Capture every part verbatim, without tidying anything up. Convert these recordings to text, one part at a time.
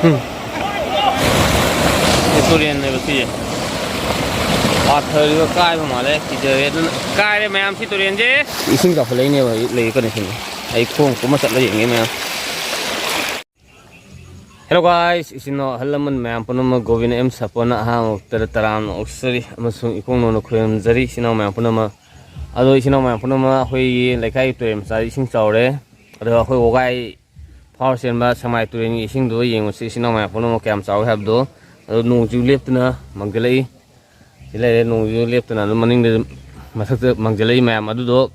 ꯎꯝ꯫ ꯁꯤ ꯇꯨꯔꯦꯟꯅꯦꯕ ꯁꯤꯁꯦ꯫ ꯄꯥꯊꯔꯤꯕ ꯀꯥꯏꯕ ꯃꯥꯜꯂꯦ, ꯀꯤꯖꯔꯦ꯫ ꯑꯗꯨꯅ ꯀꯥꯏꯔꯦ ꯃꯌꯥꯝ ꯁꯤ ꯇꯨꯔꯦꯟꯁꯦ꯫ ꯏꯁꯤꯡ ꯆꯥꯎꯈꯠꯂꯛꯏꯅꯦꯕ ꯍꯧꯖꯤꯛ ꯂꯩꯔꯤ condition ꯁꯦ꯫ ꯑꯩ ꯈꯣꯡ ꯀꯨꯝꯃ ꯆꯠꯂ ꯌꯦꯡꯒꯦ ꯃꯌꯥꯝ꯫ Hello guys, ꯏꯆꯤꯟ ꯏꯅꯥꯎ ꯑꯍꯜ ꯂꯃꯟ ꯃꯌꯥꯝ ꯄꯨꯝꯅꯃꯛ ꯒꯣꯕꯤꯟ ꯑꯦꯝ ꯁꯥꯄꯣꯟꯅ ꯑꯍꯥꯟꯕ ꯃꯛꯇꯗ ꯇꯔꯥꯝꯅ ꯑꯣꯛꯆꯔꯤ ꯑꯃꯁꯨꯡ ꯏꯀꯣꯡ ꯅꯧꯅ ꯈꯨꯔꯨꯝꯖꯔꯤ ꯏꯆꯤꯟ ꯏꯅꯥꯎ ꯃꯌꯥꯝ ꯄꯨꯝꯅꯃꯛ꯫ ꯑꯗꯣ ꯏꯆꯤꯟ ꯏꯅꯥꯎ ꯃꯌꯥꯝ ꯄꯨꯝꯅꯃꯛ, ꯑꯩꯈꯣꯏꯒꯤ ꯂꯩꯀꯥꯏꯒꯤ ꯇꯨꯔꯦꯜ ꯃꯆꯥꯗ ꯏꯁꯤꯡ ꯆꯥꯎꯔꯦ꯫ ꯑꯗꯣ ꯑꯩꯈꯣꯏ ꯋꯥꯒꯥꯏ ꯐꯥꯎꯔ ꯆꯦꯟꯕ ꯁꯦꯛꯃꯥꯏ ꯇꯨꯔꯦꯜꯒꯤ ꯏꯁꯤꯡꯗꯣ ꯌꯦꯡꯉꯨꯁꯤ ꯏꯆꯤꯟ ꯏꯅꯥꯎ ꯃꯌꯥꯝ ꯄꯨꯝꯅꯃꯛ ꯀꯌꯥꯝ ꯆꯥꯎꯋꯤ ꯍꯥꯏꯕꯗꯣ꯫ ꯑꯗꯣ ꯅꯣꯡꯁꯨ ꯂꯦꯞꯇꯅ ꯃꯪꯁꯤꯜꯂꯛꯏ꯫ ꯁꯤ ꯂꯩꯔꯦ, ꯅꯣꯡꯁꯨ ꯂꯦꯞꯇꯅ ꯑꯗꯨꯝ ꯃꯅꯤꯡꯗ, ꯃꯊꯛꯇ ꯃꯪꯁꯤꯜꯂꯛꯏ ꯃꯌꯥꯝ ꯑꯗꯨꯗꯣ꯫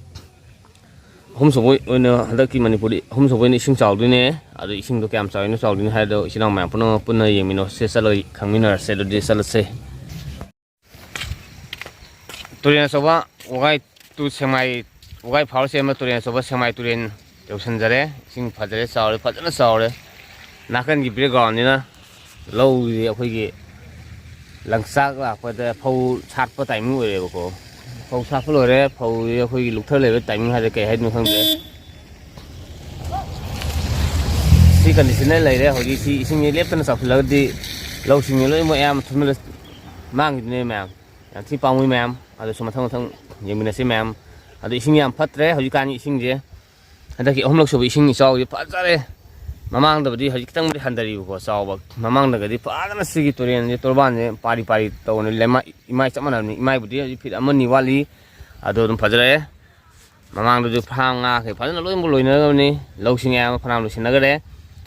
ꯑꯍꯨꯝꯁꯨꯕ ꯑꯣꯏꯅ ꯍꯟꯗꯛꯀꯤ ꯃꯅꯤꯄꯨꯔꯗꯤ ꯑꯍꯨꯝꯁꯨꯕ ꯑꯣꯏꯅ ꯏꯁꯤꯡ ꯆꯥꯎꯗꯣꯏꯅꯦ꯫ ꯑꯗꯣ ꯏꯁꯤꯡꯗꯣ ꯀꯌꯥꯝ ꯆꯥꯎꯔꯤꯅꯣ ꯆꯥꯎꯗꯣꯏꯅꯣ ꯍꯥꯏꯗꯣ ꯏꯆꯤꯟ ꯏꯅꯥꯎ ꯃꯌꯥꯝ ꯄꯨꯝꯅꯃꯛ ꯄꯨꯟꯅ ꯌꯦꯡꯃꯤꯟꯅꯁꯦ, ꯆꯠꯂꯒ ꯈꯪꯃꯤꯟꯅꯔꯁꯦ꯫ ꯑꯗꯨꯗꯤ ꯆꯠꯂꯁꯦ꯫ ꯇꯨꯔꯦꯜ ꯑꯆꯧꯕ ꯋꯥꯒꯥꯏ ꯇꯨ ꯁꯦꯛꯃꯥꯏ, ꯋꯥꯒꯥꯏ ꯐꯥꯎꯔ ꯆꯦꯟꯕ ꯇꯨꯔꯦꯜ ꯑꯆꯧꯕ ꯁꯦꯛꯃꯥꯏ ꯇꯨꯔꯦꯜ ꯌꯧꯁꯤꯟꯖꯔꯦ꯫ ꯏꯁꯤꯡ ꯐꯖꯔꯦ, ꯆꯥꯎꯔꯦ, ꯐꯖꯅ ꯆꯥꯎꯔꯦ꯫ ꯅꯥꯀꯟꯒꯤ background ꯁꯤꯅ ꯂꯧꯁꯦ ꯑꯩꯈꯣꯏꯒꯤ ꯂꯪꯆꯥꯛ ꯂꯥꯛꯄꯗ ꯐꯧ ꯁꯥꯠꯄ timing ꯑꯣꯏꯔꯦꯕꯀꯣ꯫ ꯐꯧ ꯁꯥꯠꯄ ꯂꯣꯏꯔꯦ, ꯐꯧꯁꯦ ꯑꯩꯈꯣꯏꯒꯤ ꯂꯨꯛꯊꯔ ꯂꯩꯕ timing ꯍꯥꯏꯗ ꯀꯩ ꯍꯥꯏꯗꯣꯏꯅꯣ ꯈꯪꯗꯦ꯫ ꯁꯤ condition ꯂꯩꯔꯦ ꯍꯧꯖꯤꯛ꯫ ꯁꯤ ꯏꯁꯤꯡꯁꯦ ꯂꯦꯞꯇꯅ ꯆꯥꯎꯁꯤꯜꯂꯒꯗꯤ ꯂꯧꯁꯤꯡꯁꯦ ꯂꯣꯏꯅꯃꯛ ꯑꯌꯥꯝꯕ ꯊꯨꯝꯖꯤꯜꯂ ꯃꯥꯡꯈꯤꯗꯣꯏꯅꯦ ꯃꯌꯥꯝ꯫ ꯌꯥꯝ ꯊꯤ ꯄꯥꯝꯃꯨꯏ ꯃꯌꯥꯝ꯫ ꯑꯗꯨꯁꯨ ꯃꯊꯪ ꯃꯊꯪ ꯌꯦꯡꯃꯤꯟꯅꯁꯤ ꯃꯌꯥꯝ꯫ ꯑꯗꯣ ꯏꯁꯤꯡ ꯌꯥꯝ ꯐꯠꯇ꯭ꯔꯦ ꯍꯧꯖꯤꯛꯀꯥꯟꯒꯤ ꯏꯁꯤꯡꯁꯦ꯫ ꯍꯟꯗꯛꯀꯤ ꯑꯍꯨꯝꯂꯛ ꯁꯨꯕ ꯏꯁꯤꯡ ꯏꯆꯥꯎꯁꯦ ꯐꯖꯔꯦ꯫ ꯃꯃꯥꯡꯗꯕꯨꯗꯤ ꯍꯧꯖꯤꯛ ꯈꯤꯇꯪꯕꯨꯗꯤ ꯍꯟꯊꯔꯤꯕꯀꯣ ꯆꯥꯎꯕ꯫ ꯃꯃꯥꯡꯗꯒꯗꯤ ꯐꯖꯅ ꯁꯤꯒꯤ ꯇꯨꯔꯦꯟꯁꯦ, ꯇꯣꯔꯕꯥꯟꯁꯦ ꯄꯥꯔꯤ ꯄꯥꯔꯤ ꯇꯧꯕꯅꯤ꯫ ꯂꯩꯃꯥꯏ, ꯏꯃꯥꯏ ꯆꯞ ꯃꯥꯟꯅꯕꯅꯤ꯫ ꯏꯃꯥꯏꯕꯨꯗꯤ ꯍꯧꯖꯤꯛ feet ꯑꯃ ꯑꯅꯤ ꯋꯥꯠꯂꯤ꯫ ꯑꯗꯣ ꯑꯗꯨꯝ ꯐꯖꯔꯛꯑꯦ꯫ ꯃꯃꯥꯡꯗꯁꯨ ꯐꯥꯝ ꯉꯥꯈꯩ ꯐꯖꯅ ꯂꯣꯏꯅꯃꯛ ꯂꯣꯏꯅꯔꯕꯅꯤ꯫ ꯂꯧꯁꯤꯡ ꯑꯌꯥꯝꯕ ꯐꯅꯌꯥꯝ ꯂꯣꯏꯁꯤꯟꯅꯈ꯭ꯔꯦ꯫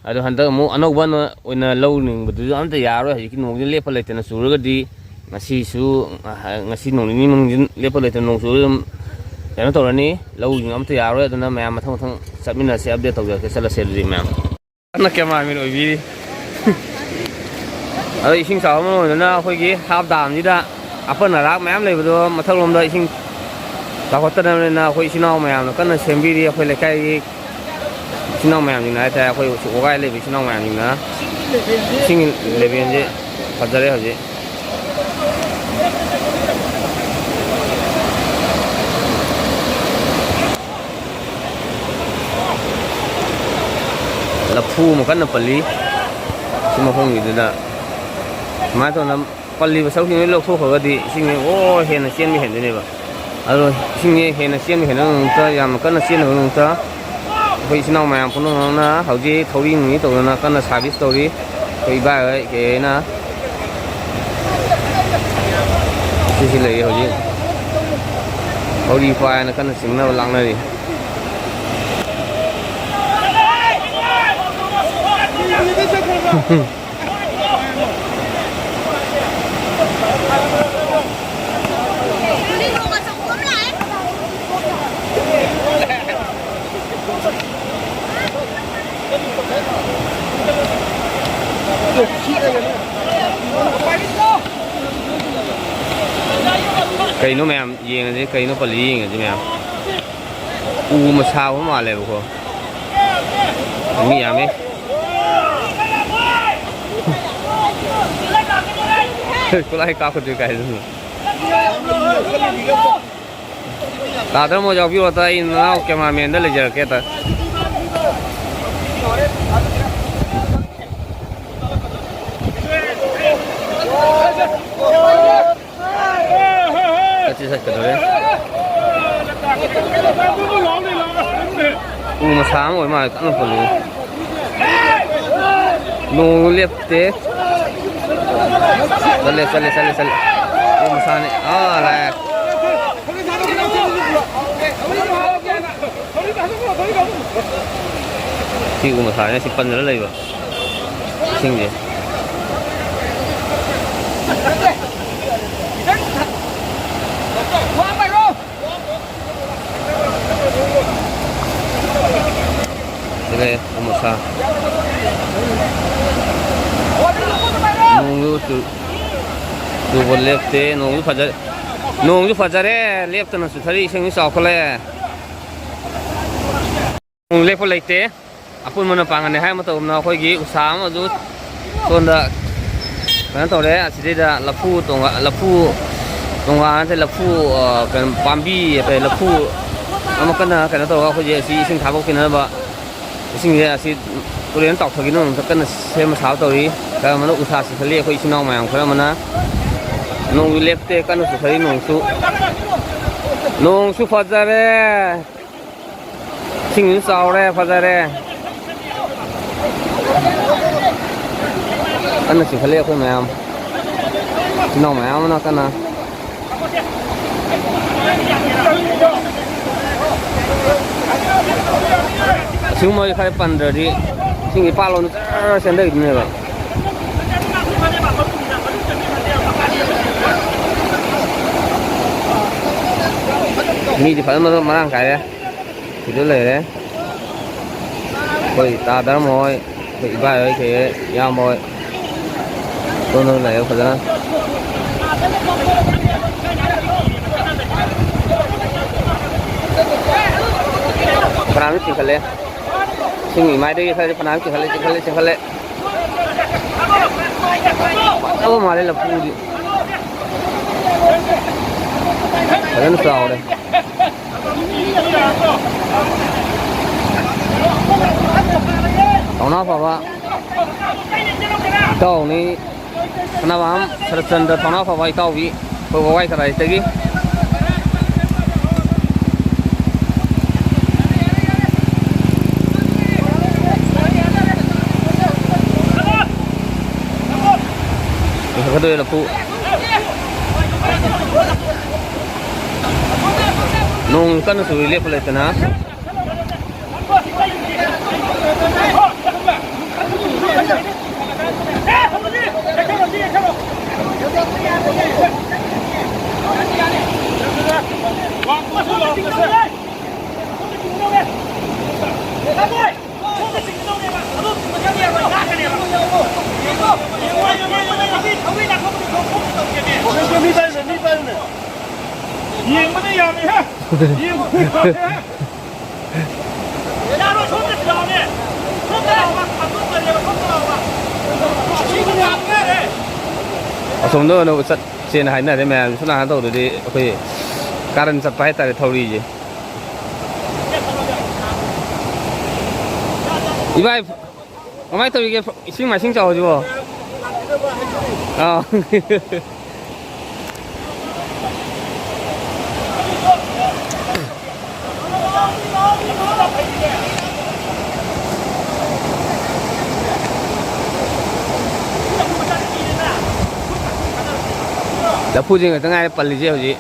ꯑꯗꯣ ꯍꯟꯗꯛ ꯑꯃꯨꯛ ꯑꯅꯧꯕ ꯑꯣꯏꯅ ꯂꯧ ꯂꯤꯡꯕꯗꯨꯁꯨ ꯑꯝꯇ ꯌꯥꯔꯣꯏ꯫ ꯍꯧꯖꯤꯛꯀꯤ ꯅꯣꯡꯁꯤ ꯂꯦꯞꯄ ꯂꯩꯇꯅ ꯆꯨꯔꯒꯗꯤ ꯉꯁꯤꯁꯨ, ꯉꯁꯤ ꯅꯣꯡ ꯅꯤꯅꯤ ꯃꯅꯨꯡꯁꯤ ꯂꯦꯞꯄ ꯂꯩꯇꯅ ꯅꯣꯡ ꯆꯨꯔꯒ ꯑꯗꯨꯝ ꯀꯩꯅꯣ ꯇꯧꯔꯅꯤ꯫ ꯂꯧꯁꯤꯡ ꯑꯝꯇ ꯌꯥꯔꯣꯏ꯫ ꯑꯗꯨꯅ ꯃꯌꯥꯝ ꯃꯊꯪ ꯃꯊꯪ ꯆꯠꯃꯤꯟꯅꯁꯦ, update ꯇꯧꯖꯔꯛꯀꯦ꯫ ꯆꯠꯂꯁꯦ ꯑꯗꯨꯗꯤ ꯃꯌꯥꯝ꯫ ꯀꯟꯅ cameraman ꯑꯣꯏꯕꯤꯔꯤ꯫ ꯑꯗꯣ ꯏꯁꯤꯡ ꯆꯥꯎꯕ ꯃꯔꯝ ꯑꯣꯏꯗꯨꯅ ꯑꯩꯈꯣꯏꯒꯤ half dam ꯁꯤꯗ ꯑꯄꯟ ꯑꯔꯥꯛ ꯃꯌꯥꯝ ꯂꯩꯕꯗꯣ ꯃꯊꯛꯂꯣꯝꯗ ꯏꯁꯤꯡ ꯆꯥꯎꯈꯠꯇꯅꯕꯅꯤꯅ ꯑꯩꯈꯣꯏ ꯏꯆꯤꯟ ꯏꯅꯥꯎ ꯃꯌꯥꯝꯅ ꯀꯟꯅ ꯁꯦꯝꯕꯤꯔꯤ꯫ ꯑꯩꯈꯣꯏ ꯂꯩꯀꯥꯏꯒꯤ ꯏꯆꯤꯟ ꯏꯅꯥꯎ ꯃꯌꯥꯝꯁꯤꯡꯅ ꯍꯥꯏꯇꯥꯔꯦ, ꯑꯩꯈꯣꯏ ꯋꯥꯒꯥꯏ ꯂꯩꯕ ꯏꯆꯤꯟ ꯏꯅꯥꯎ ꯃꯌꯥꯝꯁꯤꯡꯅ꯫ ꯏꯁꯤꯡ level ꯁꯦ ꯐꯖꯔꯦ ꯍꯧꯖꯤꯛ꯫ ꯂꯐꯨ ꯑꯃ ꯀꯟꯅ ꯄꯜꯂꯤ꯫ ꯃꯐꯝꯒꯤꯗꯨꯗ ꯁꯨꯃꯥꯏꯅ ꯇꯧꯅ ꯄꯜꯂꯤꯕ ꯁꯔꯨꯛꯁꯤꯡ ꯂꯣꯏ ꯂꯧꯊꯣꯛꯈ꯭ꯔꯒꯗꯤ ꯏꯁꯤꯡꯁꯦ ꯑꯣ ꯍꯦꯟꯅ ꯆꯦꯟꯕ ꯍꯦꯟꯗꯣꯏꯅꯦꯕ꯫ ꯑꯗꯣ ꯏꯁꯤꯡꯁꯦ ꯍꯦꯟꯅ ꯆꯦꯟꯕ ꯍꯦꯟꯅꯕꯒꯤꯗꯃꯛꯇ, ꯌꯥꯝꯅ ꯀꯟꯅ ꯆꯦꯟꯅꯕꯒꯤꯗꯃꯛꯇ ꯑꯩꯈꯣꯏ ꯏꯆꯤꯟ ꯏꯅꯥꯎ ꯃꯌꯥꯝ ꯄꯨꯝꯅꯃꯛꯅ ꯍꯧꯖꯤꯛ ꯊꯧꯔꯤ ꯅꯨꯡꯔꯤ ꯇꯧꯗꯅ ꯀꯟꯅ ꯁꯥꯔꯚꯤꯁ ꯇꯧꯔꯤ꯫ ꯑꯩꯈꯣꯏ ꯏꯕꯥꯏ ꯍꯣꯏ ꯀꯩ ꯍꯥꯏꯅ ꯁꯤꯁꯤ ꯂꯩꯔꯤ ꯍꯧꯖꯤꯛ꯫ ꯊꯧꯔꯤ ꯄꯥꯏꯅ ꯀꯟꯅ ꯆꯤꯡꯅꯕ ꯂꯥꯛꯅꯔꯤ꯫ ꯀꯩꯅꯣ ꯃꯌꯥꯝ ꯌꯦꯡꯉꯁꯤ, ꯀꯩꯅꯣ ꯄꯜꯂꯤ ꯌꯦꯡꯉꯁꯤ ꯃꯌꯥꯝ꯫ ꯎ ꯃꯁꯥꯕ ꯃꯥꯜꯂꯦꯕꯀꯣ꯫ ꯃꯤ ꯌꯥꯝꯃꯦ꯫ ꯈꯨꯠꯂꯥꯏ ꯀꯥꯞꯀꯗꯣꯏ ꯀꯥꯏꯗꯅꯣ꯫ ꯇꯥꯗ꯭ꯔ ꯃꯣꯏ ꯌꯥꯎꯕꯤꯔꯣ, ꯑꯩ ꯅꯅꯥꯎ ꯀꯦꯃꯦꯔꯥꯃꯦꯟꯗ ꯂꯩꯖꯔꯛꯀꯦ ꯇ꯫ ꯆꯠꯁꯤ ꯆꯠꯀꯗꯧꯔꯦ꯫ ꯎ ꯃꯁꯥ ꯑꯃ ꯑꯣꯏ ꯃꯥꯜꯂꯦ ꯀꯟꯅ ꯄꯨꯜꯂꯤ꯫ ꯅꯣꯡ ꯂꯦꯞꯇꯦ꯫ ꯆꯠꯂꯦ, ꯆꯠꯂꯦ, ꯆꯠꯂꯦ, ꯆꯠꯂꯦ꯫ ꯎ ꯃꯁꯥꯅꯤ꯫ ꯑꯥ, ꯂꯥꯛꯑꯦ꯫ ꯁꯤ ꯎ ꯃꯁꯥꯅꯤ, ꯁꯤ ꯄꯟꯗꯅ ꯂꯩꯕ ꯏꯁꯤꯡꯁꯦ꯫ ꯁꯤꯅꯦ ꯎ ꯃꯁꯥ꯫ ꯅꯣꯡꯁꯨ ꯆꯨ-, ꯆꯨꯕ ꯂꯦꯞꯇꯦ꯫ ꯅꯣꯡꯁꯨ ꯐꯖ-, ꯅꯣꯡꯁꯨ ꯐꯖꯔꯦ, ꯂꯦꯞꯇꯅ ꯆꯨꯊꯔꯤ, ꯏꯁꯤꯡꯁꯨ ꯆꯥꯎꯈꯠꯂꯦ꯫ ꯅꯣꯡ ꯂꯦꯞꯄ ꯂꯩꯇꯦ꯫ ꯑꯄꯨꯟꯕꯅ ꯄꯥꯡꯒꯜꯅꯤ ꯍꯥꯏ ꯃꯇꯝꯗ ꯑꯩꯈꯣꯏꯒꯤ ꯎꯁꯥ ꯑꯃꯁꯨ ꯁꯣꯝꯗ ꯀꯩꯅꯣ ꯇꯧꯔꯦ꯫ ꯑꯁꯤꯗꯩꯗ ꯂꯐꯨ ꯇꯣꯡꯉ-, ꯂꯐꯨ ꯇꯣꯡꯉꯥ ꯅꯠꯇꯦ, ꯂꯐꯨ, ꯑ, ꯀꯩꯅꯣ, ꯄꯥꯝꯕꯤ, ꯀꯩ, ꯂꯐꯨ ꯑꯃ ꯀꯟꯅ ꯀꯩꯅꯣ ꯇꯧꯔꯒ ꯑꯩꯈꯣꯏꯁꯦ ꯑꯁꯤ ꯏꯁꯤꯡ ꯊꯥꯗꯣꯛꯄꯤꯅꯅꯕ ꯏꯁꯤꯡꯁꯦ ꯑꯁꯤ ꯇꯨꯔꯦꯟ ꯆꯥꯎꯊꯣꯛꯈꯤꯅ ꯑꯃꯨꯛꯇ ꯀꯟꯅ ꯁꯦꯝꯕ ꯁꯥꯕ ꯇꯧꯔꯤ꯫ ꯈꯔ ꯑꯃꯅ ꯎꯁꯥ ꯆꯤꯈꯠꯂꯤ, ꯑꯩꯈꯣꯏ ꯏꯆꯤꯟ ꯏꯅꯥꯎ ꯃꯌꯥꯝ ꯈꯔ ꯑꯃꯅ꯫ ꯅꯣꯡꯁꯨ ꯂꯦꯞꯇꯦ, ꯀꯟꯅ ꯆꯨꯈꯠꯂꯤ ꯅꯣꯡꯁꯨ꯫ ꯅꯣꯡꯁꯨ ꯐꯖꯔꯦ, ꯏꯁꯤꯡꯁꯨ ꯆꯥꯎꯔꯦ, ꯐꯖꯔꯦ꯫ ꯀꯟꯅ ꯆꯤꯡꯈꯠꯂꯤ ꯑꯩꯈꯣꯏ ꯃꯌꯥꯝ, ꯏꯆꯤꯟ ꯏꯅꯥꯎ ꯃꯌꯥꯝ ꯑꯃꯅ ꯀꯟꯅ꯫ ꯁꯤꯒꯨꯝꯕꯁꯦ ꯈꯔ ꯄꯟꯗ꯭ꯔꯗꯤ ꯏꯁꯤꯡꯁꯦ ꯄꯥꯛꯂꯣꯝꯗ ꯖꯔ ꯆꯦꯟꯊꯈꯤꯗꯣꯏꯅꯦꯕ꯫ ꯃꯤꯗꯤ ꯐꯖꯅ ꯃꯔꯥꯡ ꯀꯥꯏꯔꯦ꯫ ꯁꯤꯗ ꯂꯩꯔꯦ꯫ ꯑꯩꯈꯣꯏ ꯇꯥ ꯙꯔꯃ ꯍꯣꯏ, ꯑꯩꯈꯣꯏ ꯏꯕꯥꯏ ꯍꯣꯏ, ꯀꯩ ꯍꯣꯏ, ꯏꯌꯥꯝꯕ ꯍꯣꯏ꯫ ꯁꯣꯝꯗ ꯂꯩꯔꯦ ꯐꯖꯅ꯫ ꯐꯅꯌꯥꯝꯗꯤ ꯆꯤꯡꯈꯠꯂꯦ꯫ ꯏꯁꯤꯡ ꯏꯃꯥꯏꯗꯒꯤ ꯈꯔꯗꯤ ꯐꯅꯌꯥꯝ ꯆꯤꯡꯈꯠꯂꯦ, ꯆꯤꯡꯈꯠꯂꯦ, ꯆꯤꯡꯈꯠꯂꯦ꯫ ꯐꯖꯕ ꯃꯥꯜꯂꯦ ꯂꯐꯨꯗꯤ꯫ ꯐꯖꯅ ꯆꯥꯎꯔꯦ꯫ ꯊꯧꯅꯥ ꯐꯕ ꯏꯇꯥꯎꯅꯤ꯫ ꯁꯅꯥꯕꯝ ꯁꯔꯠꯆꯟꯗ꯭ꯔ ꯊꯧꯅꯥ ꯐꯕ ꯏꯇꯥꯎꯕꯤ ꯑꯩꯈꯣꯏ ꯋꯥꯋꯥꯏ ꯀꯔꯥꯏꯗꯒꯤ꯫ ꯂꯣꯏꯁꯤꯟꯒꯗꯧꯔꯦ ꯂꯐꯨ꯫ ꯅꯣꯡ ꯀꯟꯅ ꯆꯨꯏ ꯂꯦꯞꯄ ꯂꯩꯇꯅ꯫ ꯌꯦꯡꯕꯗ ꯌꯥꯝꯃꯤꯍꯦ꯫ ꯌꯦꯡꯕꯗ ꯌꯥꯝꯃꯤꯍꯦ꯫ ꯑꯁꯣꯝꯗ ꯑꯣꯏꯅ ꯆꯠꯁꯦꯅ ꯍꯥꯏꯅꯔꯦ ꯃꯌꯥꯝꯁꯦ꯫ ꯁꯣꯝ ꯅꯥꯀꯟ ꯇꯧꯗꯗꯤ ꯑꯩꯈꯣꯏ ꯀꯥꯔꯟ ꯆꯠꯄ ꯍꯥꯏꯇꯥꯔꯦ ꯊꯧꯔꯤꯁꯦ꯫ ꯏꯕꯥꯏ, ꯀꯃꯥꯏꯅ ꯇꯧꯔꯤꯒꯦ? ꯏꯁꯤꯡ ꯃꯥꯏꯁꯤꯡ ꯆꯥꯎꯁꯤꯕꯣ? ꯑꯥ꯫ ꯂꯐꯨꯁꯦ ꯉꯥꯛꯇ ꯉꯥꯏꯔꯦ ꯄꯜꯂꯤꯁꯦ ꯍꯧꯖꯤꯛ꯫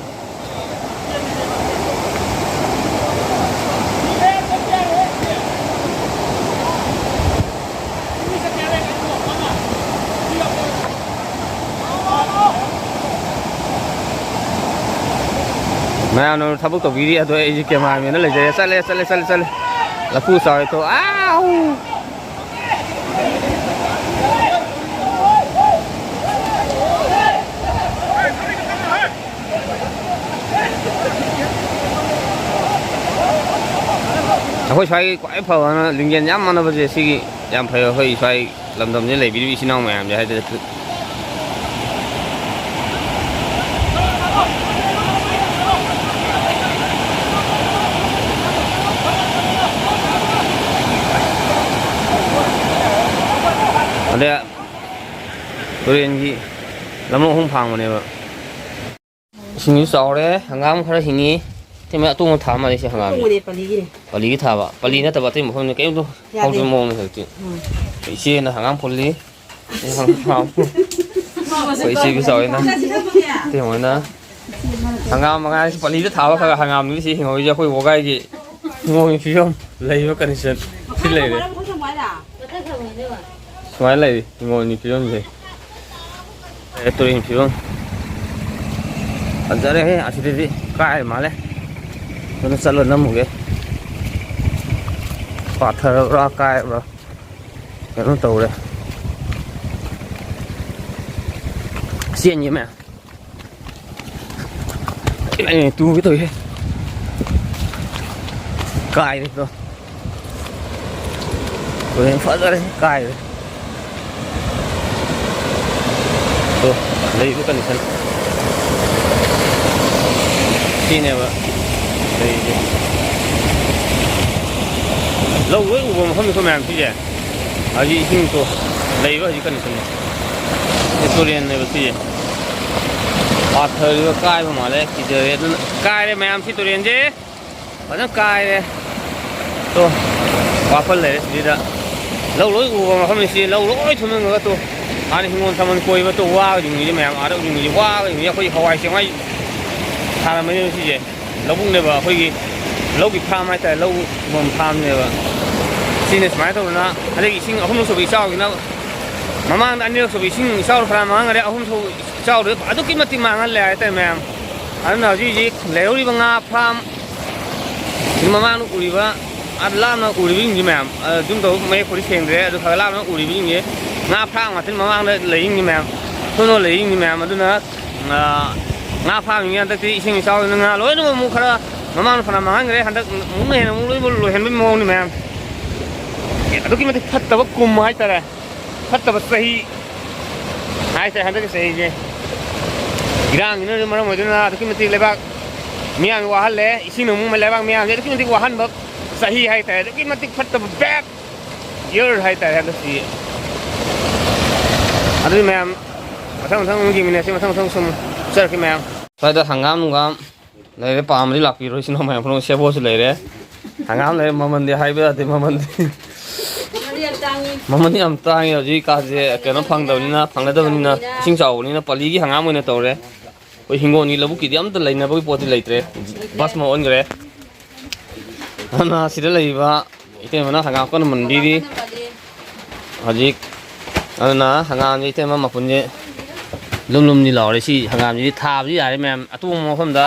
ꯃꯌꯥꯝꯅ ꯊꯕꯛ ꯇꯧꯕꯤꯔꯤ, ꯑꯗꯣ ꯑꯩꯁꯦ ꯀꯦꯃꯦꯔꯥꯃꯦꯟꯗ ꯂꯩꯖꯔꯦ꯫ ꯆꯠꯂꯦ, ꯆꯠꯂꯦ, ꯆꯠꯂꯦ, ꯆꯠꯂꯦ꯫ ꯂꯐꯨ ꯆꯥꯎꯔꯦ ꯇꯣ꯫ ꯑꯥꯎ! ꯑꯩꯈꯣꯏ ꯁ꯭ꯋꯥꯏꯒꯤ ꯈ꯭ꯋꯥꯏ ꯐꯕꯅ ꯂꯤꯡꯖꯦꯜ ꯌꯥꯝ ꯃꯥꯟꯅꯕꯁꯦ ꯁꯤꯒꯤ ꯌꯥꯝ ꯐꯩ꯫ ꯑꯩꯈꯣꯏ ꯁ꯭ꯋꯥꯏ ꯂꯝꯗꯝꯁꯤꯗ ꯂꯩꯕꯤꯔꯤꯕ ꯏꯆꯤꯟ ꯏꯅꯥꯎ ꯃꯌꯥꯝꯁꯦ ꯍꯥꯏꯗꯤ ꯑꯗꯩ ꯇꯨꯔꯦꯟꯒꯤ ꯂꯝꯂꯣꯡ ꯑꯍꯨꯝ ꯐꯥꯡꯕꯅꯦꯕ꯫ ꯏꯁꯤꯡꯁꯨ ꯆꯥꯎꯔꯦ, ꯍꯪꯒꯥꯝ ꯈꯔ ꯍꯤꯡꯉꯤ꯫ ꯁꯤ ꯃꯣꯏ ꯑꯇꯣꯡꯕ ꯊꯥ ꯃꯥꯜꯂꯦ ꯁꯤ ꯍꯪꯒꯥꯝꯁꯦ꯫ ꯑꯇꯣꯡꯕꯅꯦ, ꯄꯜꯂꯤꯒꯤꯅꯦ꯫ ꯄꯜꯂꯤꯒꯤ ꯊꯥꯕ꯫ ꯄꯜꯂꯤ ꯅꯠꯇꯕ ꯑꯇꯩ ꯃꯐꯝꯗ ꯀꯔꯤꯝꯇ ꯌꯥꯗꯦ꯫ ꯍꯧꯗ꯭ꯔꯤꯕ ꯃꯑꯣꯡꯅꯤ ꯍꯧꯖꯤꯛꯇꯤ꯫ ꯎꯝ꯫ ꯏꯆꯦꯅ ꯍꯪꯒꯥꯝ ꯐꯨꯜꯂꯤ꯫ ꯑꯩ ꯍꯪꯒꯥꯝ꯫ ꯑꯩꯈꯣꯏ ꯏꯆꯦ ꯏꯆꯥ ꯍꯣꯏꯅ꯫ ꯏꯇꯩ ꯍꯣꯏꯅ꯫ ꯍꯪꯒꯥꯝ ꯃꯉꯥꯏ ꯄꯜꯂꯤꯗ ꯊꯥꯕ ꯈꯔ ꯍꯪꯒꯥꯝꯗꯨꯒꯤ ꯁꯤ ꯍꯤꯡꯍꯧꯔꯤꯁꯦ ꯑꯩꯈꯣꯏ ꯋꯥꯒꯥꯏꯒꯤ ꯍꯤꯡꯒꯣꯜꯒꯤ ꯐꯤꯕꯝ ꯂꯩꯔꯤꯕ condition ꯁꯤ ꯂꯩꯔꯦ꯫ ꯁꯨꯃꯥꯏꯅ ꯂꯩꯔꯤ ꯍꯤꯡꯒꯣꯜꯒꯤ ꯐꯤꯕꯝꯁꯦ꯫ ꯑꯦ, ꯇꯨꯔꯦꯟ ꯐꯤꯕꯝ ꯐꯖꯔꯦꯍꯦ꯫ ꯑꯁꯤꯗꯗꯤ ꯀꯥꯏ ꯃꯥꯜꯂꯦ꯫ ꯑꯗꯨꯅ ꯆꯠꯂ ꯅꯝꯃꯨꯒꯦ꯫ ꯄꯥꯊꯔꯕ꯭ꯔꯥ ꯀꯥꯏꯕ꯭ꯔꯥ ꯀꯩꯅꯣ ꯇꯧꯔꯦ꯫ ꯆꯦꯟꯒꯤ ꯃꯌꯥꯝ꯫ ꯑꯦ, ꯇꯨꯒꯦ ꯇꯧꯏꯍꯦ꯫ ꯀꯥꯏꯔꯦ ꯇꯣ꯫ ꯇꯨꯔꯦꯟ ꯐꯖꯔꯦ, ꯀꯥꯏꯔꯦ꯫ ꯇꯣ, ꯂꯩꯕ condition꯫ ꯁꯤꯅꯦꯕ ꯂꯩꯔꯤꯁꯦ꯫ ꯂꯧ ꯂꯣꯏ ꯎꯕ ꯃꯐꯝꯅꯤꯀꯣ ꯃꯌꯥꯝ ꯁꯤꯁꯦ꯫ ꯍꯧꯖꯤꯛ ꯏꯁꯤꯡꯗꯣ ꯂꯩꯕ ꯍꯧꯖꯤꯛ ꯀꯟꯗꯤꯁꯟꯁꯦ꯫ ꯁꯤ ꯇꯨꯔꯦꯟꯅꯦꯕ ꯁꯤꯁꯦ꯫ ꯄꯥꯊꯔꯤꯕ ꯀꯥꯏꯕ ꯃꯥꯜꯂꯦ, ꯀꯤꯖꯔꯦ꯫ ꯑꯗꯨꯅ ꯀꯥꯏꯔꯦ ꯃꯌꯥꯝ ꯁꯤ ꯇꯨꯔꯦꯟꯁꯦ꯫ ꯐꯖꯅ ꯀꯥꯏꯔꯦ꯫ ꯇꯣ, ꯋꯥꯐꯜ ꯂꯩꯔꯦ ꯁꯤꯗ꯫ ꯂꯧ ꯂꯣꯏ ꯎꯕ ꯃꯐꯝꯅꯤ ꯁꯤ꯫ ꯂꯧ ꯂꯣꯏ ꯊꯨꯝꯃꯒ ꯇꯣ꯫ ꯍꯥꯟꯅ ꯍꯤꯡꯒꯣꯜ ꯁꯝꯕꯜ ꯀꯣꯏꯕ ꯇꯣ ꯋꯥꯒ ꯌꯨꯡꯉꯤꯁꯦ ꯃꯌꯥꯝ꯫ ꯑꯥꯗ ꯌꯨꯡꯉꯤꯁꯦ ꯋꯥꯒ ꯌꯨꯡꯉꯤꯁꯦ꯫ ꯑꯩꯈꯣꯏ ꯍꯋꯥꯏ ꯆꯦꯡꯋꯥꯏ ꯊꯥꯔꯝꯃꯅꯦꯕ ꯁꯤꯁꯦ꯫ ꯂꯧꯕꯨꯛꯅꯦꯕ ꯑꯩꯈꯣꯏꯒꯤ꯫ ꯂꯧꯒꯤ ꯐꯥꯔꯝ ꯍꯥꯏꯇꯥꯔꯦ꯫ ꯂꯧ ꯎꯐꯝ ꯐꯥꯔꯝꯅꯦꯕ꯫ ꯁꯤꯅ ꯁꯨꯃꯥꯏꯅ ꯇꯧꯗꯅ ꯍꯟꯗꯛ ꯏꯁꯤꯡ ꯑꯍꯨꯝꯂꯛ ꯁꯨꯕ ꯏꯆꯥꯎꯁꯤꯅ ꯃꯃꯥꯡꯗ ꯑꯅꯤꯔꯛ ꯁꯨꯕ ꯏꯁꯤꯡ ꯏꯆꯥꯎ ꯐꯅꯌꯥꯝ ꯃꯥꯡꯈꯔꯦ꯫ ꯑꯍꯨꯝ ꯁꯨꯕ ꯏꯆꯥꯎꯗꯨ ꯑꯗꯨꯛꯀꯤ ꯃꯇꯤꯛ ꯃꯥꯡꯍꯜꯂꯦ ꯍꯥꯏꯇꯥꯔꯦ ꯃꯌꯥꯝ꯫ ꯑꯗꯨꯅ ꯍꯧꯖꯤꯛ ꯍꯧꯖꯤꯛ ꯂꯩꯍꯧꯔꯤꯕ ꯉꯥ ꯐꯥꯔꯝ ꯁꯤ ꯃꯃꯥꯡꯗ ꯎꯔꯤꯕ, ꯑꯥ ꯂꯥꯞꯅ ꯎꯔꯤꯕꯁꯤꯡꯁꯦ ꯃꯌꯥꯝ, ꯑꯗꯨꯝ ꯇꯧꯕ ꯃꯌꯦꯛ ꯄꯨꯗꯤ ꯁꯦꯡꯗ꯭ꯔꯦ꯫ ꯑꯗꯨ ꯈꯔ ꯂꯥꯞꯅ ꯎꯔꯤꯕꯁꯤꯡꯁꯦ ꯉꯥ ꯐꯥꯔꯝ ꯉꯥꯛꯇꯅꯤ ꯃꯃꯥꯡꯗ ꯂꯩꯔꯤꯁꯤꯡꯁꯦ ꯃꯌꯥꯝ, ꯁꯣꯝꯗ ꯂꯩꯔꯤꯁꯤꯡꯁꯦ ꯃꯌꯥꯝ꯫ ꯑꯗꯨꯅ, ꯑꯥ, ꯉꯥ ꯐꯥꯔꯝꯁꯤꯡꯁꯦ ꯍꯟꯗꯛꯇꯤ ꯏꯁꯤꯡ ꯏꯆꯥꯎꯁꯤꯅ ꯉꯥ ꯂꯣꯏꯅꯃꯛ ꯑꯃꯨꯛ ꯈꯔ ꯃꯃꯥꯡꯗ ꯐꯅ ꯃꯥꯡꯍꯟꯈ꯭ꯔꯦ꯫ ꯍꯟꯗꯛ ꯑꯃꯨꯛꯅ ꯍꯦꯟꯅ ꯑꯃꯨꯛ ꯂꯣꯏꯕ ꯂꯣꯏꯍꯟꯕꯒꯤ ꯃꯑꯣꯡꯅꯤ ꯃꯌꯥꯝ꯫ ꯑꯗꯨꯛꯀꯤ ꯃꯇꯤꯛ ꯐꯠꯇꯕ ꯀꯨꯝ ꯍꯥꯏꯇꯥꯔꯦ꯫ ꯐꯠꯇꯕ ꯆꯍꯤ ꯍꯥꯏꯇꯥꯔꯦ ꯍꯟꯗꯛꯀꯤ ꯆꯍꯤꯁꯦ꯫ ꯏꯔꯥꯡꯁꯤꯅꯁꯨ ꯃꯔꯝ ꯑꯣꯏꯗꯨꯅ ꯑꯗꯨꯛꯀꯤ ꯃꯇꯤꯛ ꯂꯩꯕꯥꯛ ꯃꯤꯌꯥꯝ ꯋꯥꯍꯜꯂꯦ꯫ ꯏꯁꯤꯡꯅ ꯑꯃꯨꯛ ꯂꯩꯕꯥꯛ ꯃꯤꯌꯥꯝꯁꯦ ꯑꯗꯨꯛꯀꯤ ꯃꯇꯤꯛ ꯋꯥꯍꯟꯕ ꯆꯍꯤ ꯍꯥꯏꯇꯥꯔꯦ꯫ ꯑꯗꯨꯛꯀꯤ ꯃꯇꯤꯛ ꯐꯠꯇꯕ bad year ꯍꯥꯏꯇꯥꯔꯦ ꯍꯟꯗꯛꯁꯤ꯫ ꯑꯗꯨꯗꯤ ꯃꯌꯥꯝ ꯃꯊꯪ ꯃꯊꯪ ꯑꯃꯨꯛ ꯌꯦꯡꯃꯤꯟꯅꯁꯤ꯫ ꯃꯊꯪ ꯃꯊꯪ ꯁꯨꯝ ꯆꯠꯂꯛꯀꯦ ꯃꯌꯥꯝ꯫ ꯁ꯭ꯋꯥꯏꯗ ꯍꯪꯒꯥꯝ ꯅꯨꯡꯒꯥꯝ ꯂꯩꯔꯦ, ꯄꯥꯝꯃꯗꯤ ꯂꯥꯛꯄꯤꯔꯣ꯫ ꯏꯆꯤꯟ ꯏꯅꯥꯎ ꯃꯌꯥꯝ ꯄꯨꯝꯅꯃꯛ꯫ ꯁꯦꯕꯣꯠꯁꯨ ꯂꯩꯔꯦ, ꯍꯪꯒꯥꯝ ꯂꯩꯔꯦ꯫ ꯃꯃꯜꯗꯤ ꯍꯥꯏꯕ ꯌꯥꯗꯦ, ꯃꯃꯜꯗꯤ꯫ ꯃꯃꯜꯗꯤ ꯌꯥꯝ ꯇꯥꯡꯉꯤ꯫ ꯃꯃꯜꯗꯤ ꯌꯥꯝ ꯇꯥꯡꯉꯤ꯫ ꯍꯧꯖꯤꯛ ꯀꯥꯁꯦ ꯀꯩꯅꯣ ꯐꯪꯗꯕꯅꯤꯅ, ꯐꯪꯅꯗꯕꯅꯤꯅ, ꯏꯁꯤꯡ ꯆꯥꯎꯕꯅꯤꯅ ꯄꯥꯂꯤꯒꯤ ꯍꯪꯒꯥꯝ ꯑꯣꯏꯅ ꯇꯧꯔꯦ꯫ ꯑꯩꯈꯣꯏ ꯍꯤꯡꯒꯣꯜꯒꯤ ꯂꯧꯕꯨꯛꯀꯤꯗꯤ ꯑꯝꯇ ꯂꯩꯅꯕꯒꯤ ꯄꯣꯠꯇꯤ ꯂꯩꯇ꯭ꯔꯦ, ꯚꯁꯃ ꯑꯣꯟꯈ꯭ꯔꯦ꯫ ꯑꯗꯨꯅ ꯁꯤꯗ ꯂꯩꯔꯤꯕ ꯏꯇꯩꯃꯅ ꯍꯪꯒꯥꯝ ꯀꯟꯅ ꯃꯟꯕꯤꯔꯤ ꯍꯧꯖꯤꯛ꯫ ꯑꯗꯨꯅ ꯍꯪꯒꯥꯝꯁꯦ ꯏꯇꯩꯃ ꯃꯄꯨꯟꯁꯦ ꯂꯨꯝ ꯂꯨꯝꯅꯤ ꯂꯥꯎꯔꯦ꯫ ꯁꯤ ꯍꯪꯒꯥꯝꯁꯤꯗꯤ ꯊꯥꯕꯗꯤ ꯌꯥꯔꯦ ꯃꯌꯥꯝ, ꯑꯇꯣꯡꯕ ꯃꯐꯝꯗ꯫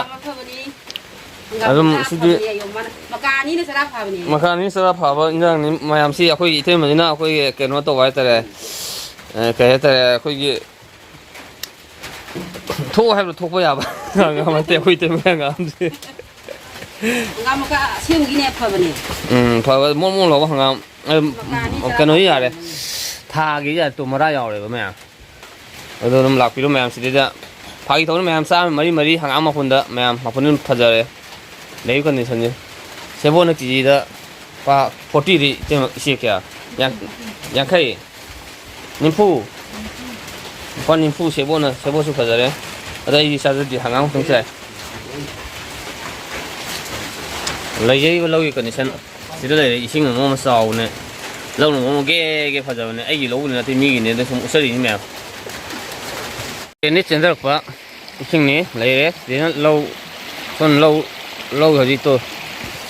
ꯍꯪꯒꯥꯝ ꯑꯗꯨꯝ ꯃꯆꯥ ꯁꯤꯗꯤ ꯑꯐꯕꯅꯦ ꯑꯌꯣ, ꯃꯥꯅ ꯃꯀꯥ ꯑꯅꯤꯅ ꯆꯔꯥ ꯐꯥꯕꯅꯦ꯫ ꯃꯀꯥ ꯑꯅꯤ ꯆꯔꯥ ꯐꯥꯕ ꯏꯟꯖꯥꯡꯅꯤ ꯃꯌꯥꯝꯁꯤ꯫ ꯑꯩꯈꯣꯏꯒꯤ ꯏꯇꯩꯃꯁꯤꯅ ꯑꯩꯈꯣꯏꯒꯤ ꯀꯩꯅꯣ ꯇꯧꯕ ꯍꯥꯏꯇꯥꯔꯦ, ꯑ, ꯀꯩ ꯍꯥꯏꯇꯥꯔꯦ, ꯑꯩꯈꯣꯏꯒꯤ ꯊꯣꯛꯑꯣ ꯍꯥꯏꯕꯗ ꯊꯣꯛꯄ ꯌꯥꯕ ꯍꯪꯒꯥꯝ ꯅꯠꯇꯦ ꯑꯩꯈꯣꯏ ꯏꯇꯩꯃꯒꯤ ꯍꯪꯒꯥꯝꯁꯦ꯫ ꯍꯪꯒꯥꯝ ꯃꯀꯥ ꯑꯁꯦꯡꯕꯒꯤꯅꯦ ꯐꯕꯅꯦ꯫ ꯎꯝ, ꯐꯕ ꯃꯣꯟ ꯃꯣꯟ ꯂꯥꯎꯕ ꯍꯪꯒꯥꯝ꯫ ꯑꯗꯨꯝ ꯃꯀꯥ ꯑꯅꯤ ꯆꯔꯥ ꯀꯩꯅꯣ ꯐꯥꯕꯅꯦ꯫ ꯌꯥꯔꯦ, ꯊꯥꯒꯤ ꯌꯥꯔꯦ ꯇꯣ, ꯃꯔꯥ ꯌꯥꯎꯔꯦꯕ ꯃꯌꯥꯝ꯫ ꯑꯗꯣ ꯑꯗꯨꯝ ꯂꯥꯛꯄꯤꯔꯣ ꯃꯌꯥꯝ ꯁꯤꯗꯩꯗ꯫ ꯐꯥꯒꯤ ꯇꯧꯅꯤ ꯃꯌꯥꯝ, ꯆꯥꯝꯃ ꯃꯔꯤ ꯃꯔꯤ ꯍꯪꯒꯥꯝ ꯃꯄꯨꯟꯗ ꯃꯌꯥꯝ, ꯃꯄꯨꯟ ꯑꯗꯨꯝ ꯐꯖꯔꯦ꯫ ꯂꯩꯔꯤꯕ condition ꯁꯦ꯫ ꯁꯦꯕꯣꯠꯅ ꯀꯦꯖꯤꯗ ꯂꯨꯄꯥ ꯐꯣꯔꯇꯤꯗꯤ ꯏꯆꯦ, ꯏꯆꯦ ꯀꯌꯥ? ꯌꯥꯡ-, ꯌꯥꯡꯈꯩ? ꯅꯤꯐꯨ? ꯂꯨꯄꯥ ꯅꯤꯐꯨ ꯁꯦꯕꯣꯠꯅ, ꯁꯦꯕꯣꯠꯁꯨ ꯐꯖꯔꯦ꯫ ꯑꯗ ꯑꯩꯗꯤ ꯆꯥꯖꯗꯦ, ꯍꯪꯒꯥꯝ ꯈꯛꯇꯪ ꯆꯥꯏ꯫ ꯂꯩꯖꯔꯤꯕ ꯂꯧꯒꯤ condition ꯁꯤꯗ ꯂꯩꯔꯦ꯫ ꯏꯁꯤꯡꯅ ꯃꯔꯣꯟ ꯑꯃ ꯆꯥꯎꯕꯅꯦ, ꯂꯧꯅ ꯃꯔꯣꯟ ꯑꯃ ꯒꯦ ꯒꯦ ꯐꯖꯕꯅꯦ꯫ ꯑꯩꯒꯤ ꯂꯧꯕꯨꯗꯤ ꯅꯠꯇꯦ, ꯃꯤꯒꯤꯅꯦ, ꯑꯗ ꯁꯨꯝ ꯎꯠꯆꯔꯤꯅꯤ ꯃꯌꯥꯝ꯫ ꯗ꯭ꯔꯦꯟꯗꯒꯤ ꯆꯦꯟꯊꯔꯛꯄ ꯏꯁꯤꯡꯅꯤ ꯂꯩꯔꯦ꯫ ꯁꯤꯗꯅ ꯂꯧ, ꯁꯣꯝ ꯂꯧ, ꯂꯧ ꯍꯧꯖꯤꯛꯇꯣ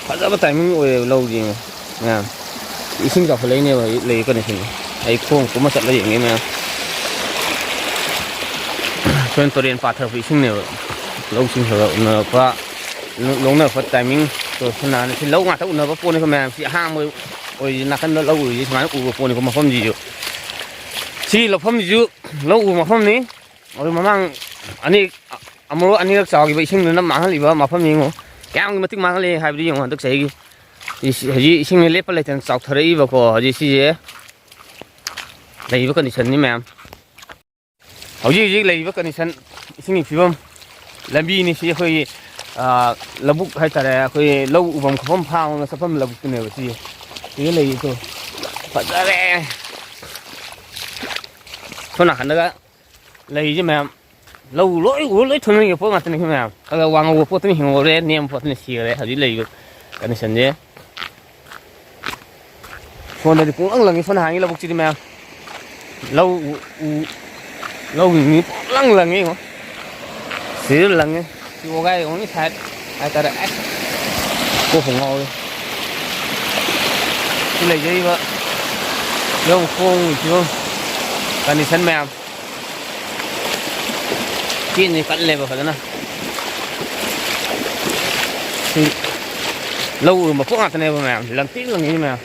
ꯐꯖꯕ timing ꯑꯣꯏꯔꯦꯕ ꯂꯧꯁꯦ ꯌꯦꯡꯉꯣ ꯃꯌꯥꯝ꯫ ꯏꯁꯤꯡ ꯆꯥꯎꯈꯠꯂꯛꯏꯅꯦꯕ ꯍꯧꯖꯤꯛ ꯂꯩꯔꯤ condition꯫ ꯑꯩ ꯈꯣꯡ ꯀꯨꯝꯃ ꯆꯠꯂ ꯌꯦꯡꯒꯦ ꯃꯌꯥꯝ꯫ ꯁꯣꯝ ꯇꯨꯔꯦꯟ ꯄꯥꯊꯔꯛꯄ ꯏꯁꯤꯡꯅꯦꯕ꯫ ꯂꯧꯁꯤꯡ ꯈꯔ ꯈꯔ ꯎꯅꯔꯛꯄ, ꯂꯣꯛꯅꯔꯛꯄ timing꯫ ꯇꯣ ꯁꯣꯝ ꯅꯥꯀꯟꯗ ꯁꯤ ꯂꯧ ꯉꯥꯛꯇ ꯎꯅꯕ ꯄꯣꯠꯅꯤꯀꯣ ꯃꯌꯥꯝ꯫ ꯁꯤ ꯑꯍꯥꯡꯕ ꯑꯣꯏꯔꯤꯁꯦ, ꯅꯥꯀꯟꯗ ꯂꯧ ꯎꯔꯤꯁꯦ ꯁꯨꯃꯥꯏꯅ ꯎꯕ ꯄꯣꯠꯅꯤꯀꯣ ꯃꯐꯝꯁꯤꯁꯨ꯫ ꯁꯤ ꯂꯧꯐꯝꯁꯤꯁꯨ ꯂꯧ ꯎꯕ ꯃꯐꯝꯅꯤ꯫ ꯑꯗꯨ ꯃꯃꯥꯡ ꯑꯅꯤ, ꯑꯃꯨꯔꯛ ꯑꯅꯤꯔꯛ ꯆꯥꯎꯈꯤꯕ ꯏꯁꯤꯡꯗꯨꯅ ꯃꯥꯡꯍꯜꯂꯤꯕ ꯃꯐꯝ ꯌꯦꯡꯉꯨ꯫ ꯀꯌꯥꯝꯒꯤ ꯃꯇꯤꯛ ꯃꯥꯡꯍꯜꯂꯦ ꯍꯥꯏꯕꯗꯨ ꯌꯦꯡꯉꯨ ꯍꯟꯗꯛ ꯆꯍꯤꯒꯤ꯫ ꯏꯁ-, ꯍꯧꯖꯤꯛ ꯏꯁꯤꯡꯁꯦ ꯂꯦꯞꯄ ꯂꯩꯇꯅ ꯆꯥꯎꯊꯔꯛꯏꯕꯀꯣ꯫ ꯍꯧꯖꯤꯛ ꯁꯤꯁꯦ ꯂꯩꯔꯤꯕ condition ꯅꯤ ꯃꯌꯥꯝ꯫ ꯍꯧꯖꯤꯛ ꯍꯧꯖꯤꯛ ꯂꯩꯔꯤꯕ condition, ꯏꯁꯤꯡꯒꯤ ꯐꯤꯕꯝ, ꯂꯝꯕꯤꯅꯤ ꯁꯤ ꯑꯩꯈꯣꯏꯒꯤ, ꯑꯥ, ꯂꯧꯕꯨꯛ ꯍꯥꯏꯇꯥꯔꯦ, ꯑꯩꯈꯣꯏ ꯂꯧ ꯎꯐꯝ ꯈꯣꯠꯐꯝ ꯐꯥꯎꯅ ꯆꯠꯐꯝ ꯂꯧꯕꯨꯛꯇꯨꯅꯦꯕ ꯁꯤꯁꯦ꯫ ꯁꯤꯗ ꯂꯩꯔꯤꯗꯣ ꯐꯖꯔꯦ꯫ ꯁꯣꯝ ꯅꯥꯀꯟꯗꯒ ꯂꯩꯔꯤꯁꯦ ꯃꯌꯥꯝ ꯂꯧ ꯂꯣꯏ ꯎꯔ ꯂꯣꯏ ꯊꯣꯟꯅꯤꯡꯉꯤꯕ ꯄꯣꯠ ꯉꯥꯛꯇꯅꯤ ꯃꯌꯥꯝ꯫ ꯑꯗ ꯋꯥ ꯉꯧꯕ ꯄꯣꯠꯇꯨꯅ ꯍꯤꯡꯍꯧꯔꯦ, ꯅꯦꯝꯕ ꯄꯣꯠꯇꯨꯅ ꯁꯤꯈꯔꯦ꯫ ꯍꯧꯖꯤꯛ ꯂꯩꯔꯤꯕ condition ꯁꯦ ꯁꯣꯝꯗꯗꯤ ꯄꯨꯡꯂꯪ ꯂꯪꯉꯤ꯫ ꯁꯣꯝ ꯅꯍꯥꯟꯒꯤ ꯂꯧꯕꯨꯛꯁꯤꯗꯤ ꯃꯌꯥꯝ ꯂꯧ ꯎ-, ꯎ-, ꯂꯧꯒꯤ ꯃꯤ ꯄꯨꯡꯂꯪ ꯂꯪꯉꯤ ꯌꯦꯡꯉꯣ꯫ ꯁꯤꯁꯨ ꯂꯪꯉꯤ꯫ ꯁꯤ ꯋꯥꯒꯥꯏ ꯑꯣꯡꯂꯤ ꯁꯥꯏꯠ ꯍꯥꯏꯇꯥꯔꯦ꯫ ꯑꯁ, ꯀꯣꯛꯄꯨ ꯉꯥꯎꯔꯦ꯫ ꯁꯤ ꯂꯩꯖꯔꯤꯕ ꯐꯤꯕꯝ, ꯈꯣꯡꯒꯤ ꯐꯤꯕꯝ, condition ꯃꯌꯥꯝ꯫ ꯆꯦꯟꯁꯦ ꯀꯜꯂꯦꯕ ꯐꯖꯅ꯫ ꯁꯤ ꯂꯧ ꯎꯔꯨ ꯃꯄꯣꯛ ꯉꯥꯛꯇꯅꯦꯕ ꯃꯌꯥꯝ, ꯂꯪꯇ꯭ꯔꯤꯛ ꯂꯪꯉꯤ ꯃꯌꯥꯝ꯫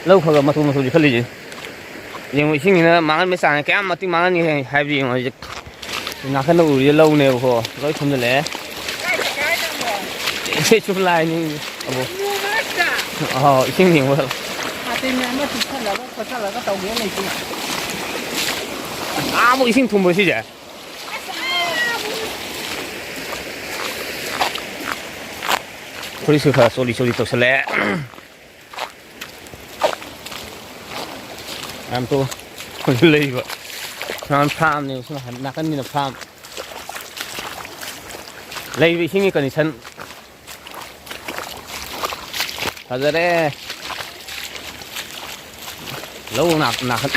ꯂꯧ ꯈꯔ ꯈꯔ ꯃꯇꯨ ꯃꯇꯨꯗꯤ ꯈꯜꯂꯤꯁꯦ꯫ ꯌꯦꯡꯉꯣ, ꯏꯁꯤꯡꯁꯤꯅ ꯃꯥꯡꯍꯟꯕ ꯆꯥꯡꯁꯦ ꯀꯌꯥꯝ ꯃꯇꯤꯛ ꯃꯥꯡꯍꯟꯒꯦ ꯍꯥꯏꯕꯗꯤ ꯌꯦꯡꯉꯣ꯫ ꯍꯧꯖꯤꯛ ꯅꯥꯀꯟꯗ ꯎꯔꯤꯁꯦ ꯂꯧꯅꯦꯕꯀꯣ, ꯂꯣꯏ ꯊꯨꯝꯖꯤꯜꯂꯛꯑꯦ꯫ ꯁꯤ ꯁꯨꯝ ꯂꯥꯛꯏꯅꯤ ꯑꯕꯣ꯫ ꯑꯥꯎ, ꯏꯁꯤꯡ ꯌꯦꯡꯕ꯫ ꯃꯇꯤꯟ ꯑꯃ ꯆꯨꯞꯁꯜꯂꯒ ꯈꯣꯠꯆꯜꯂꯒ ꯇꯧꯒꯦ ꯂꯩꯇꯦ꯫ ꯑꯥꯕꯨꯛ ꯏꯁꯤꯡ ꯊꯨꯝꯕ꯭ꯔꯣ ꯁꯤꯁꯦ? ꯐꯨꯔꯤꯠꯁꯨ ꯈꯔ ꯆꯣꯠꯂꯤ ꯆꯣꯠꯂꯤ ꯇꯧꯁꯜꯂꯛꯑꯦ꯫ ꯃꯌꯥꯝ ꯇꯣ ꯍꯧꯖꯤꯛ ꯂꯩꯔꯤꯕ ꯁꯨꯃꯥꯏꯅ ꯐꯥꯝꯅꯦ, ꯁꯨꯝ ꯅꯥꯀꯟꯒꯤꯅ ꯐꯥꯝ꯫ ꯂꯩꯔꯤꯕ ꯏꯁꯤꯡꯒꯤ ꯀꯟꯗꯤꯁꯟ ꯐꯖꯔꯦ꯫ ꯂꯧ ꯅꯥ-, ꯅꯥꯀꯟ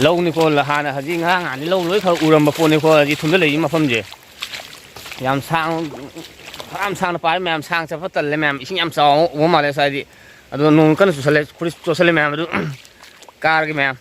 ꯂꯧꯅꯤꯀꯣ, ꯍꯥꯟꯅ ꯍꯧꯖꯤꯛ ꯉꯔꯥꯡ ꯅꯍꯥꯟꯗꯤ ꯂꯧ ꯂꯣꯏ ꯈꯔ ꯎꯔꯝꯕ ꯄꯣꯠꯅꯤꯀꯣ꯫ ꯍꯧꯖꯤꯛ ꯊꯨꯝꯗ ꯂꯩꯔꯤ ꯃꯐꯝꯁꯦ ꯌꯥꯝ ꯁꯥꯡ, ꯌꯥꯝ ꯁꯥꯡꯅ ꯄꯥꯏ, ꯃꯌꯥꯝ ꯁꯥꯡ ꯆꯠꯄ ꯇꯜꯂꯦ꯫ ꯃꯌꯥꯝ ꯏꯁꯤꯡ ꯌꯥꯝ ꯆꯥꯎꯕ ꯃꯥꯜꯂꯦ ꯁ꯭ꯋꯥꯏꯗꯤ꯫ ꯑꯗꯣ ꯅꯣꯡ ꯀꯟꯅ ꯆꯨꯁꯜꯂꯦ, ꯐꯨꯔꯤꯠ ꯆꯣꯠꯁꯜꯂꯦ ꯃꯌꯥꯝ ꯑꯗꯨ ꯀꯥꯔꯒꯦ ꯃꯌꯥꯝ꯫